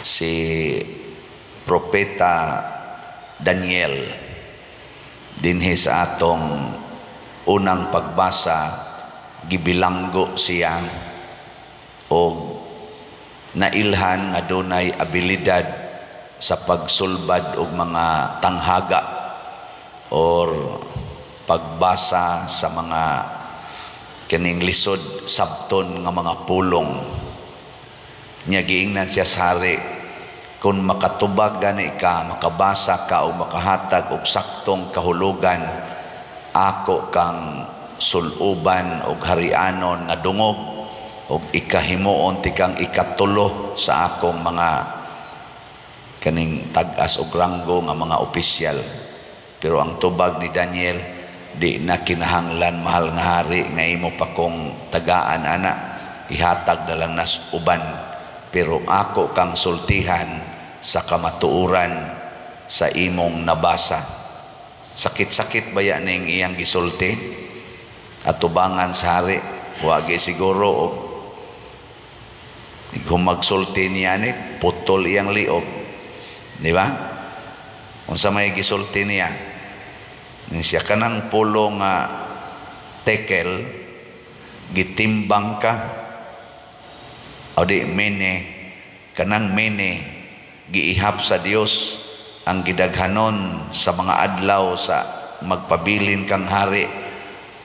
Si Propeta Daniel, dinhi sa atong unang pagbasa, gibilanggo siya og nailhan nga dunay abilidad sa pagsulbad og mga tanghaga or pagbasa sa mga kining lisod sabton nga mga pulong. Nya giingnan siya sa hari, "Kung makatubag gani ka, makabasa ka o makahatag og saktong kahulugan, ako kang suluban og harianon nga dungog og ikahimuon tikang ikatulo sa akong mga kaning tag-as og ranggo nga mga opisyal." Pero ang tubag ni Daniel, "Di na kinahanglan, mahal nga hari, nga imo pa kong tagaan ana, ihatag na lang nas uban, pero ako kang sultihan sa kamatuoran sa imong nabasa." Sakit-sakit baya ning iyang gisulti atubangan sa hari? Wagi siguro og kung magsulti niya ni putol iyang liog, di ba? Unsa may gisulti niya? Ni siya, kanang pulo nga tekel, gitimbang ka o di mene, kanang mene, giihap sa Dios ang gidaghanon sa mga adlaw sa magpabilin kang hari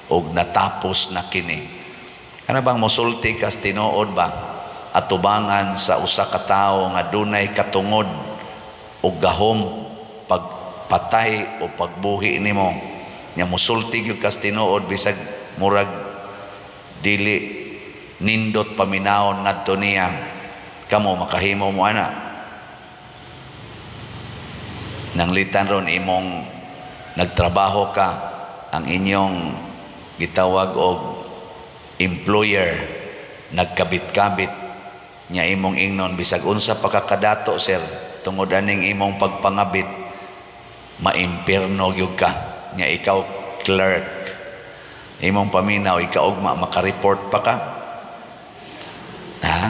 og natapos na kini. Kana bang mosulti kas tinuod ba atubangan sa usa ka tawo nga dunay katungod og gahom pagpatay o pagbuhi nimo, nya mosulti gyud kas tinuod bisag murag dili nindot paminawon ngadto niya? Kamo, makahimo mo ana? Nanglitan ron imong nagtrabaho ka, ang inyong gitawag og employer nagkabit-kabit nya, imong ingnon, "Bisag unsa pa ka kadato, sir, tungod aning imong pagpangabit, maimpirno gyud ka." Nya ikaw clerk, imong paminaw ikaugma, maka-report pa ka, ha?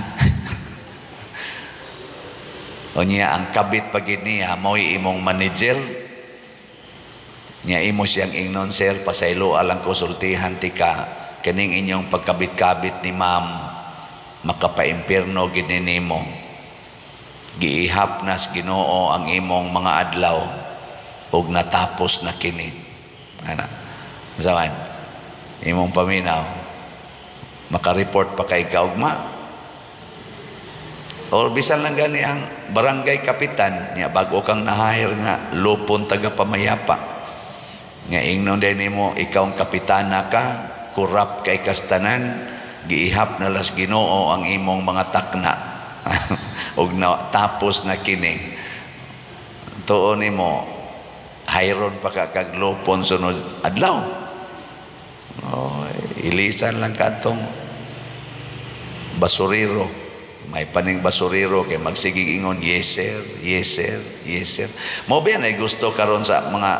O niya ang kabit pa gid niya mao'y imong manager. Nya imo siyang ingnon, "Sir, pasaylo alang ko sultihan tika, kaning inyong pagkabit-kabit ni ma'am, makapaimpirno gid nimo. Giihap nas Ginoo ang imong mga adlaw ug natapos na kini." Ana sawan imong paminaw, maka-report pa kay kaugma? Or bisan lang gani ang barangay kapitan niya, bago kang na-hire nga lupon taga pamayapa nga ingnon din nimo, "Ikaw ang kapitana ka, kurap kay kastanan, giihap na las Ginoo ang imong mga takna ug na, tapos na kini." Tuo nimo, hayron pa ka kag lupon sunod adlaw? Oh, ilisan lang kadtong basurero. May paning basurero kay magsigig ingon, "Yes sir, yes sir, yes sir." Mo ba ay gusto karon sa mga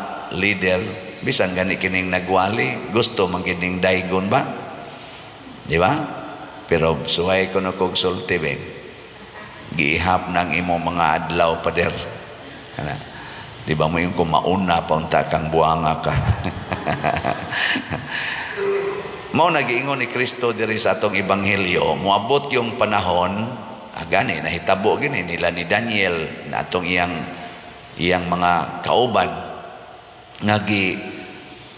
leader, bisan gani kining nagwali, gusto man kining daygon ba, di ba? Pero suway ko no kog sulti be, giihap ng imong mga adlaw, pader. Ana, di ba mo yung kung mauna pa unta kang buanga ka? Mao nagiingon ni Kristo diri sa atong ebanghelyo, moabot yung panahon, gani nahitabo gini nila ni Daniel na atong iyang iyang mga kauban nga gi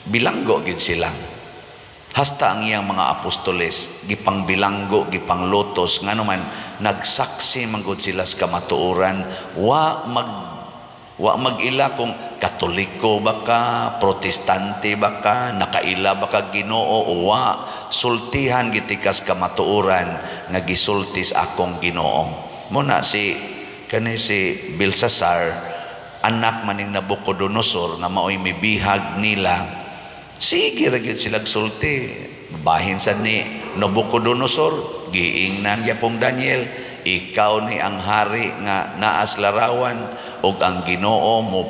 bilanggo gid sila. Hasta ang iyang mga apostoles gipangbilanggo, gipanglutos, ngano man nagsaksi man gud sila sa kamatuoran. Wa mag-ila kung Katoliko ba ka, Protestante ba ka, nakaila ba ka Ginoo o wa, sultihan gitikas kamatuoran nga gisultis akong Ginoo. Muna si kani si Belsasar, anak maning Nabucodonosor nga maoy mibihag nila, sige ra gyud sila sulti. Bahin sad ni Nabucodonosor, giingnan gyapong Daniel, "Ikaw ni ang hari nga naas larawan ug ang Ginoo mo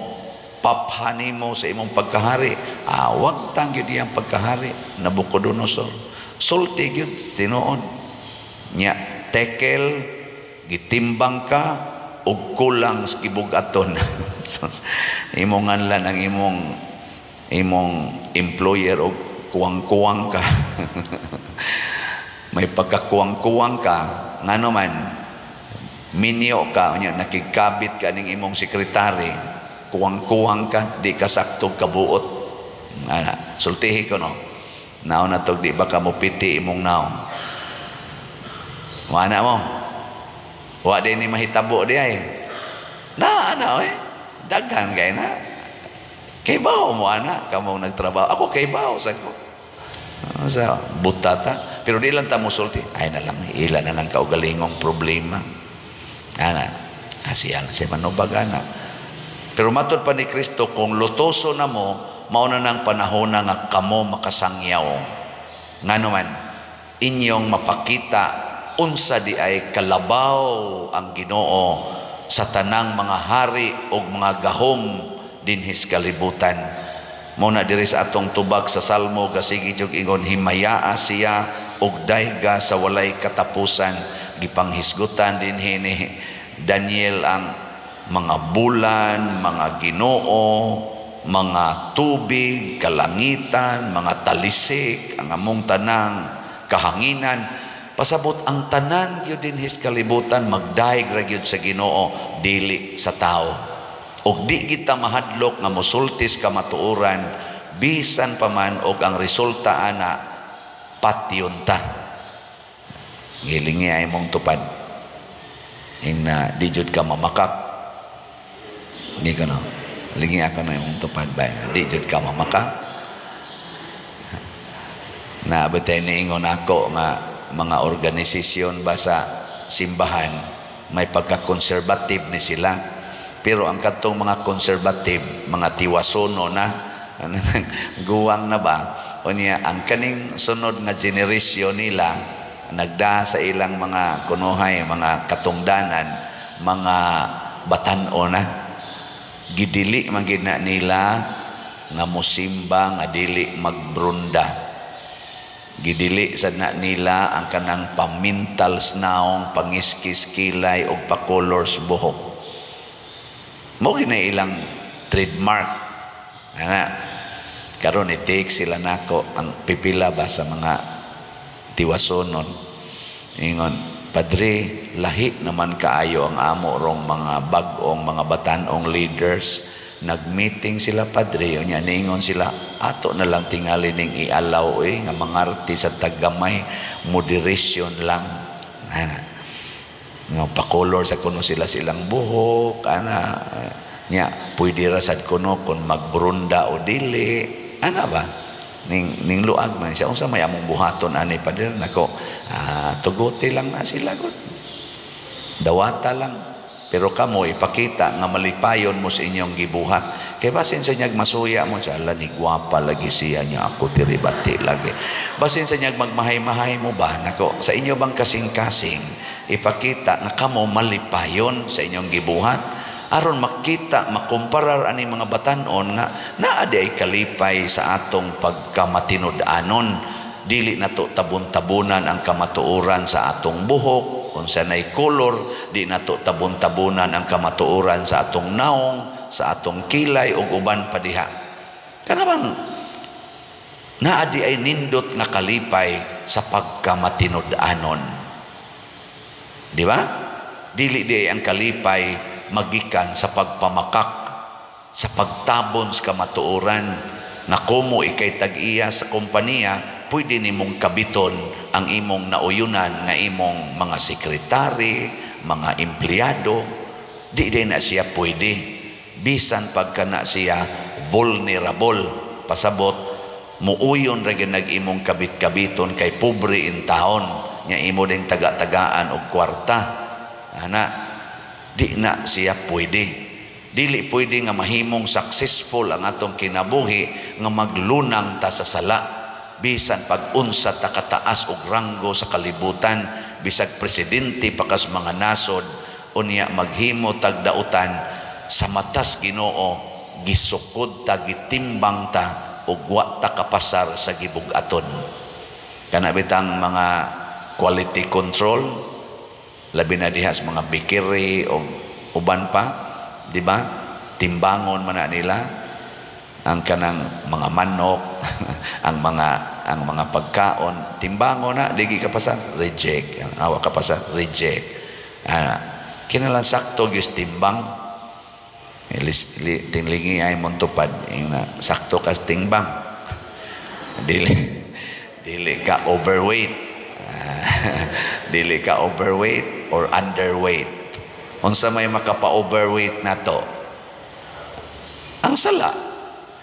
papha nimo sa imong pagkahari." Awag tang gyud iyang pagkahari, Nabucodonosor. Sulti gyud tinuod. Nya tekel, gitimbang ka. og kulang sa gibug-aton. Imong nganlan ang imong imong employer og kuwang-kuwang ka. May pagkakuwang-kuwang ka, ngano man minyo ka, unya nakigkabit ka ning imong sekretary, kuwang-kuwang ka, di ka saktog kabuot. Ana, sultihi ko, no. Naon na tog di ba ka mopiti imong naong. Wala mo. Wa din ni mahitabo di ay. Na ana eh. Daghan kay na. Kay bawo mo ana kamong nagtrabaho. Ako kay bawo sa ko. Sa butata. Pero di lang ta musulti. Ay na lang, ila na lang kaugalingong problema. Ana, asiya lang siya manubag ana. Pero matod pa ni Kristo, kung lutoso na mo, mao na nang panahon na nga kamo makasangyaw. Ngano man, inyong mapakita unsa di ay kalabaw ang Ginoo sa tanang mga hari ug mga gahom dinhis kalibutan. Mao na diri sa atong tubag sa Salmo, gasigi jug ingon, himayaa siya og dayga sa walay katapusan. Gipanghisgutan dinhi ni Daniel ang mga bulan, mga Ginoo, mga tubig, kalangitan, mga talisik, ang among tanang kahanginan. Pasabot ang tanan gyud dinhis kalibutan magdayeg ra gyud sa Ginoo, dili sa tao. Og di kita mahadlok nga mosultis kamatuoran bisan pa man og ang resulta ana patyon ta. Gilingi ay mong tupad. Ing na di jud ka mamakak. Hindi ka no. Lingi ako na imong tupad ba. Di jud ka mamakak. Na betay niingon ako nga mga organisasyon ba sa simbahan may pagka-conservative ni sila. Pero ang katong mga conservative, mga tiwasono na, guwang na ba, o niya, ang kaning sunod nga generasyon nila, nagda sa ilang mga kunuhay, mga katungdanan, mga batan-o na, gidili man gid na nila nga musimba nga dili magbrunda. Gidili sad na nila ang kanang pamintal naong, pangiskis kilay og pa-colors buhok. Mao gina ilang trademark. Ana, karon i-take sila nako ang pipila ba sa mga tiwasonon. Ingon, "Padre, lahi naman kaayo ang amo rong mga bag-ong mga batan-ong leaders. Nag-meeting sila, Padre, unya niingon sila, ato na lang tingali ning i-allow eh, nga mangarti sa taggamay, moderation lang." Ana, nga pa-color sa kuno sila silang buhok, ana, nya pwede ra sad kuno kung magbrunda o dili, ana ba? Ning luag man siya, "Unsa may among buhaton ani, Padre?" Nako, tuguti lang na sila gud. Dawata lang. Pero kamo ipakita nga malipayon mo sa inyong gibuhat. Kay basin sa niyag masuya mo siya, ala ni gwapa lagi siya niya ako diri bati lagi. Basin sa niyag magmahay-mahay mo ba? Nako, sa inyo bang kasing-kasing ipakita nga kamo malipayon sa inyong gibuhat aron makita, makumparar ani mga batan-on nga naa di ay kalipay sa atong pagkamatinud-anon. Dili nato tabon-tabunan ang kamatuoran sa atong buhok, unsa nay color, di nato tabon-tabunan ang kamatuoran sa atong naong, sa atong kilay ug uban pa diha. Kana bang naa di ay nindot nga kalipay sa pagkamatinud-anon. Di ba? Dili di ay ang kalipay magikan sa pagpamakak, sa pagtabon sa kamatuoran nga kumo ikay tag-iya sa kompanya, pwede nimong kabiton ang imong nauyunan nga imong mga sekretary, mga empleyado. Di din na siya pwede. Bisan pagka na siya vulnerable. Pasabot, muuyon ra gyud nag imong kabit-kabiton kay pobre in taon nya imo ding taga-tagaan og kwarta. Ana, di na siya pwede. Dili pwede nga mahimong successful ang atong kinabuhi nga maglunang ta sa sala. Bisan pag unsa ta kataas og ranggo sa kalibutan, bisag presidente pa kas mga nasod, unya maghimo tag dautan sa matas Ginoo, gisukod ta, gitimbang ta ug wa ta kapasar sa gibug-aton. Kana bitang mga quality control, labi na diha sa mga bakery o uban pa, di ba? Timbangon man na nila ang kanang mga manok, ang mga pagkaon, timbangon na, digi ka pasar, reject. Awa ka pasar, reject. Ah, kinalan sakto gyud timbang. Tinlingi ay mong tupad na sakto kas timbang, dili dili ka overweight, dili ka overweight or underweight. Unsa may makapa-overweight nato? Ang sala.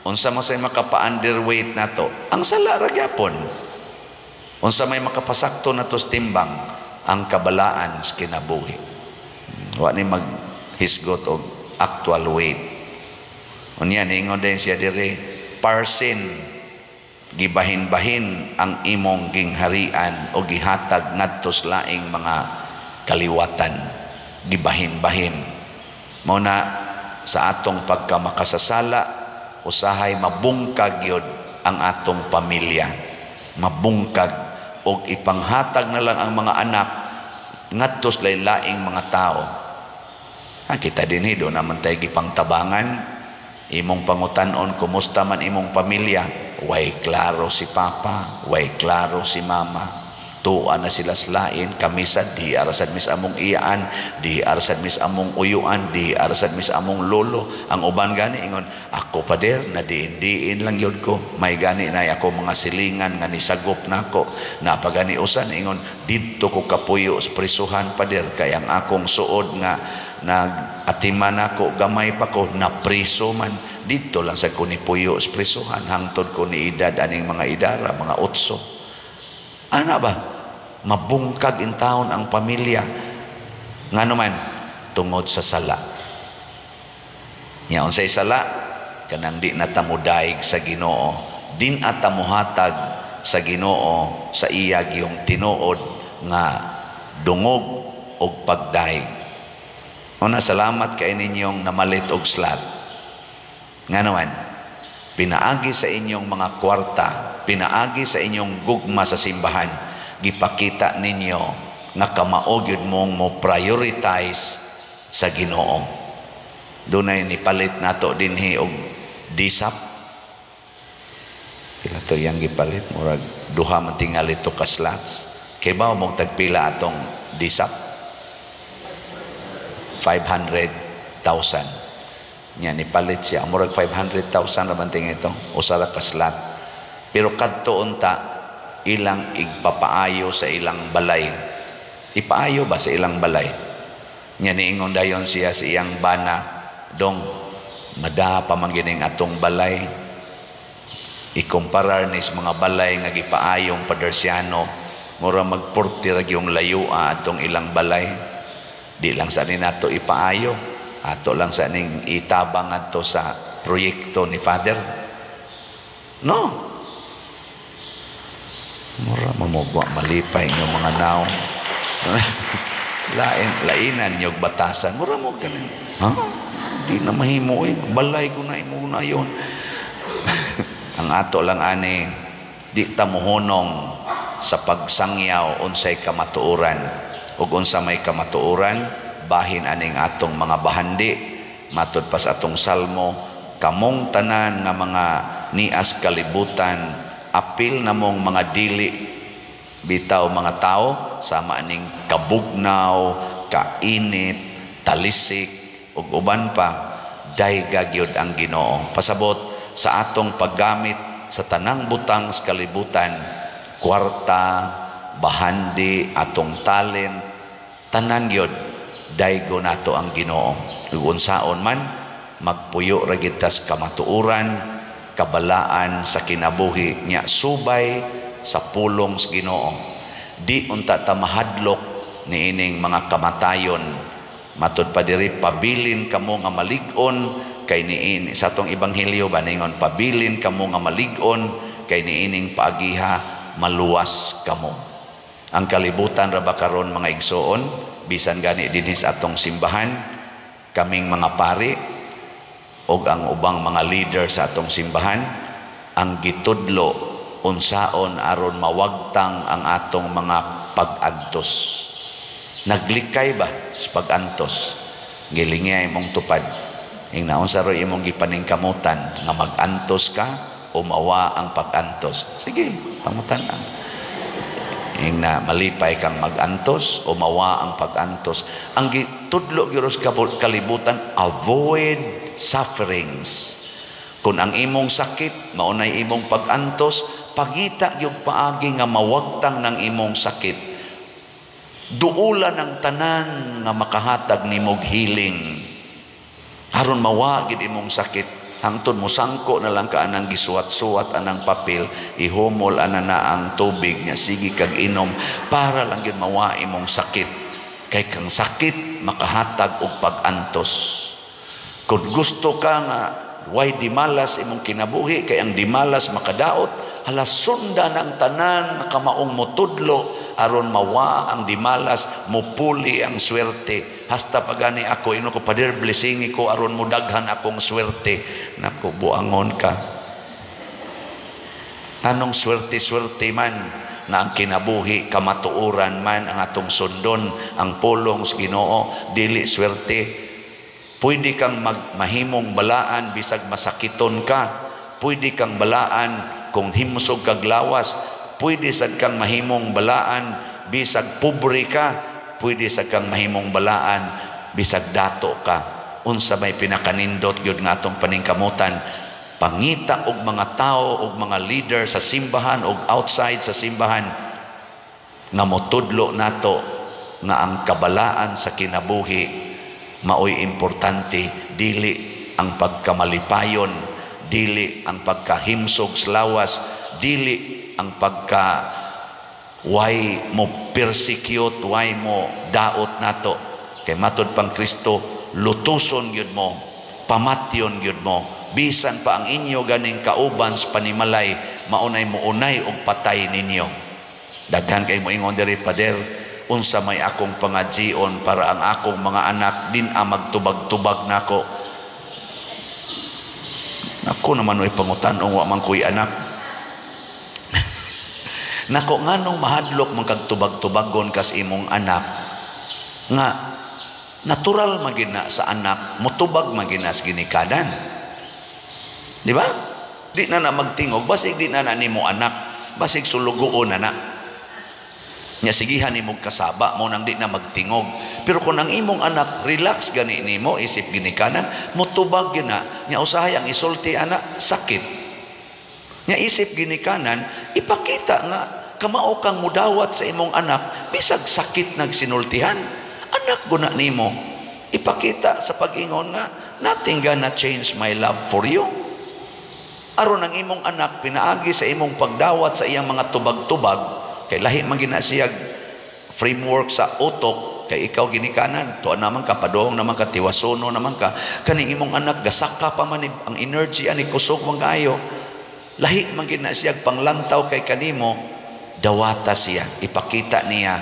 Unsa man say makapa-underweight nato? Ang sala ra gyapon. Unsa may makapasakto nato sa timbang? Ang kabalaan sa kinabuhi. Wa ni maghisgot og actual weight. Unya ningon din siya diri, parsin, gibahin-bahin ang imong gingharian o gihatag ngadto sa laing mga kaliwatan. Gibahin-bahin. Mao na sa atong pagkamakasasala, usahay mabungkag yun ang atong pamilya. Mabungkag og ipanghatag na lang ang mga anak ngadto sa laing mga tao. Ha, kita din do naman tayo gipangtabangan. Imong pangutanon, "Kumusta man imong pamilya?" Way klaro si papa, way klaro si mama. Tuwa na sila slain, kami sa di arasad mis among iyaan, di arasad mis among uyuan, di arasad mis among lolo. Ang uban gani ingon, "Ako, pader, na diin-diin lang yun ko. May gani na ako mga silingan nga nisagop nako." Napagani usan ingon, "Didto ko kapuyo sa prisuhan, pader, kay ang akong suod nga nag-atiman ako, gamay pa ko, napriso man. Didto lang sa ko nipuyo sa prisuhan, hangtod ko ni edad aning mga idara, mga 8." Ana ba? Mabungkag in taon ang pamilya. Ngano man? Tungod sa sala. Nya unsay sala? Kanang di na tamudaig sa Ginoo, din atamuhatag sa Ginoo sa iya giyong tinuod nga dungog og pagdaig. Una, salamat kay ninyong namalit og slot. Nga naman, pinaagi sa inyong mga kwarta, pinaagi sa inyong gugma sa simbahan, gipakita ninyo nga kamao gyud mong mo prioritize sa Ginoo. Dunay nipalit nato dinhi og disap. Pila to yang gipalit? Murag duha man tingali to ka slots. Kay ba mo tagpila atong disap? 500,000. Nya nipalit siya murag 500,000 ra man tingali ito usa ra ka slot. Pero kadto unta ilang igpapaayo sa ilang balay. Ipaayo ba sa ilang balay? Nya niingon dayon siya sa iyang bana, "Dong, mada pa man gining atong balay. Ikumparar ni sa mga balay nga gipaayong Padersiano, mura magpurti ra gyung layoa atong ilang balay. Di lang sa ni nato ipaayo, ato lang sa ning itabang adto sa proyekto ni Father." No, mura mamugwa malipay inyong mga naong. Lain lainan nyog batasan, mura mo ganin. Ha, di na mahimo eh, balay ko na imo na yon. Ang ato lang ani, di ta mohunong sa pagsangyaw unsay kamatuoran ug unsa may kamatuoran bahin aning atong mga bahandi. Matud pa sa atong salmo, "Kamong tanan nga mga nias kalibutan, apil namong mga dili bitaw mga tao, sama aning kabugnaw, kainit, talisik ug uban pa, dayga gyud ang Ginoo." Pasabot sa atong paggamit sa tanang butang sa kalibutan, kwarta, bahandi, atong talent, tanan gyud, daygo nato ang Ginoo. Ug unsaon man, magpuyo ra gid tas kamatuoran, kabalaan sa kinabuhi nya subay sa pulong sa Ginoo. Di unta ta mahadlok niining mga kamatayon. Matud pa diri, "Pabilin kamo nga malig-on kay niini," sa atong ebanghelyo ba ningon, "Pabilin kamo nga malig-on kay niining paagiha maluwas kamo." Ang kalibutan ra ba karon, mga igsoon, bisan gani dinhi sa atong simbahan, kaming mga pari og ang ubang mga leader sa atong simbahan, ang gitudlo unsaon aron mawagtang ang atong mga pag-antos. Naglikay ba sa pag-antos? Gilingya imong tupad. Ing naunsa ro imong gipaningkamutan, nga mag-antos ka o mawa ang pag-antos? Sige, pangutan ang. Ing na malipay kang mag-antos o mawa ang pag-antos? Ang gitudlo gyud sa kalibutan, avoid sufferings. Kung ang imong sakit maunay imong pag-antos, pangita gyud paagi nga mawagtang ng imong sakit. Duula ng tanan nga makahatag nimog healing aron mawa gid imong sakit, hangtod mosangko na lang ka anang gisuwat-suwat anang papel, ihumol ana na ang tubig nya, sige kag inom para lang gyud mawa imong sakit, kay kang sakit makahatag og pag-antos. Kung gusto ka nga way dimalas imong kinabuhi, kay ang dimalas makadaot, hala, sundan ang tanan nga kamaong motudlo aron mawa ang dimalas, mupuli ang swerte. Hasta pagani ako ino ko, "Pader, blessing ko aron mudaghan akong swerte." Nako, buangon ka. Anong swerte-swerte man nga ang kinabuhi kamatuoran man ang atong sundon, ang pulong sa Ginoo, dili swerte? Pwede kang mahimong balaan bisag masakiton ka. Pwede kang balaan kung himsog kag lawas. Pwede sad kang mahimong balaan bisag pobre ka. Pwede sad kang mahimong balaan bisag dato ka. Unsa may pinakanindot gyud nga atong paningkamutan? Pangita og mga tao og mga leader sa simbahan og outside sa simbahan nga motudlo nato nga ang kabalaan sa kinabuhi maoy importante, dili ang pagkamalipayon, dili ang pagkahimsog sa lawas, dili ang pagka way mo persecute, way mo daot nato. Kay matud pang Kristo, lutuson gyud mo, pamatyon gyud mo, bisan pa ang inyo ganing kauban sa panimalay maunay mounay og patay ninyo. Daghan kay moingon diri, "Pader, unsa may akong pangajion para ang akong mga anak din a magtubag-tubag nako?" Ako naman oy pangutan-ong, wa man ko'y anak. Nako, nganong mahadlok man kag tubag-tubagon kas imong anak, nga natural magina sa anak motubag magina sa ginikanan, di ba? Di na na magtingog, basig di na na nimo anak, basig sulugoon na na nya, sigihan nimo kasaba mo nang di na magtingog. Pero kung ang imong anak relax gani nimo isip ginikanan, motubag gyud na nya. Usahay ang isulti anak, sakit nya. Isip ginikanan, ipakita nga kamao kang mudawat sa imong anak bisag sakit nagsinultihan. Anak guna nimo. Ipakita sa pag-ingon nga nothing gonna change my love for you, aron ang imong anak, pinaagi sa imong pagdawat sa iyang mga tubag-tubag, kay lahi man gina siya framework sa utok, kay ikaw ginikanan tuan naman ka, padong naman ka, tiwasono naman ka. Kaning imong anak gasaka pa man ang energy ani, kusog man kaayo, lahi man gina siya panglantaw kay kanimo. Dawata siya, ipakita niya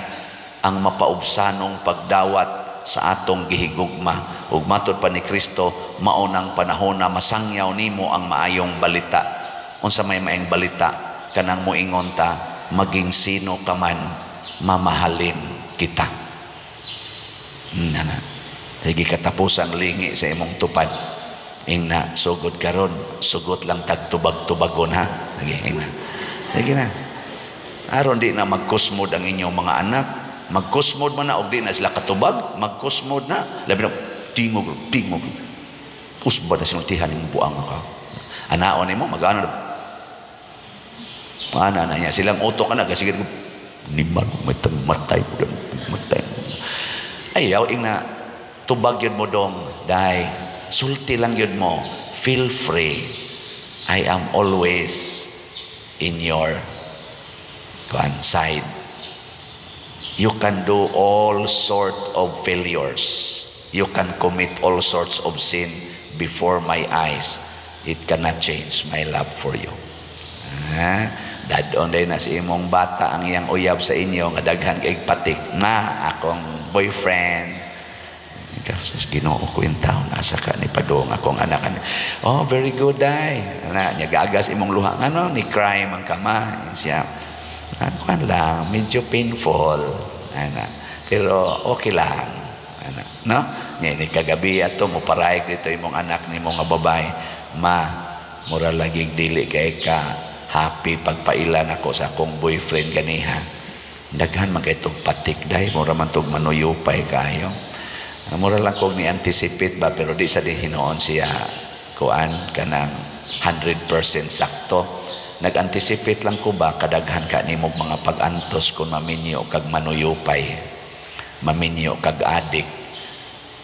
ang mapaubsanong pagdawat sa atong gihigugma. Ug matud pa ni Kristo, mao nang panahon na masangyaw nimo ang maayong balita. Unsa may maayong balita? Kanang moingon ta, maging sino ka man, mamahalin kita. Na. Sige, katapusang lingi sa imong tupad. Ingna, sugod karon, sugot lang tagtubag-tubagon ha. Sige, ingna. Sige na. Aron di na magkusmod ang inyong mga anak. Magkusmod man na og di na sila katubag, magkusmod na. Labi na tingog, tingog. Usba na sinultihan imong buang ka. Anaon nimo magano ana na niya silang utok ka na kasi niman may matay mo, matay. Ayaw ingna, tubag yun mo dong, dai sulti lang yun mo, "Feel free, I am always in your kuan side. You can do all sort of failures, you can commit all sorts of sin before my eyes, it cannot change my love for you." Ha? Dadon day na si imong bata ang iyang uyab sa inyo nga daghan kay patik na akong boyfriend. Ikaw, Ginoo ko in town, asa ka ni padung akong anak. "Oh, very good day." Na nya gagas imong luha, ngano ni cry man ka ma siya? Kuan lang, medyo painful. Ana. Pero okay lang. Ana, no? Nya ni kagabi ato mo parayag dito imong anak nimo nga babae, "Ma, mura lagi dili kay ka happy pagpaila nako sa akong boyfriend ganiha. Daghan man kay tog patik day, mura man tog manuyupay kayo." Mura lang kog ni anticipate ba, pero di sa di hinuon siya kuan kanang 100% sakto. Nag-anticipate lang ko ba, kadaghan ka nimo mga pag-antos kung maminyo kag manuyupay, maminyo kag adik,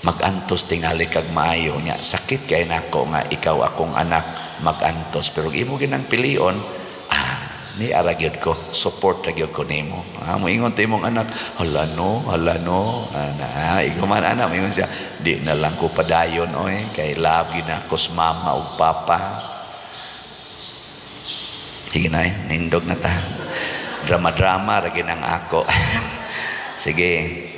magantos tingali kag maayo nya. Sakit kay nako nga ikaw akong anak magantos, pero imo ginang pilion, ah, ni ara gyud ko, support ra gyud ko nimo. Ah, moingon to imong anak, "Hala no, hala no." Ana, ikaw man ana, moingon siya, "Di na lang ko padayon oy, kay love gyud nako sa mama ug papa." Sige na, eh, nindog na ta. Drama-drama ra gyud ang ako. Sige.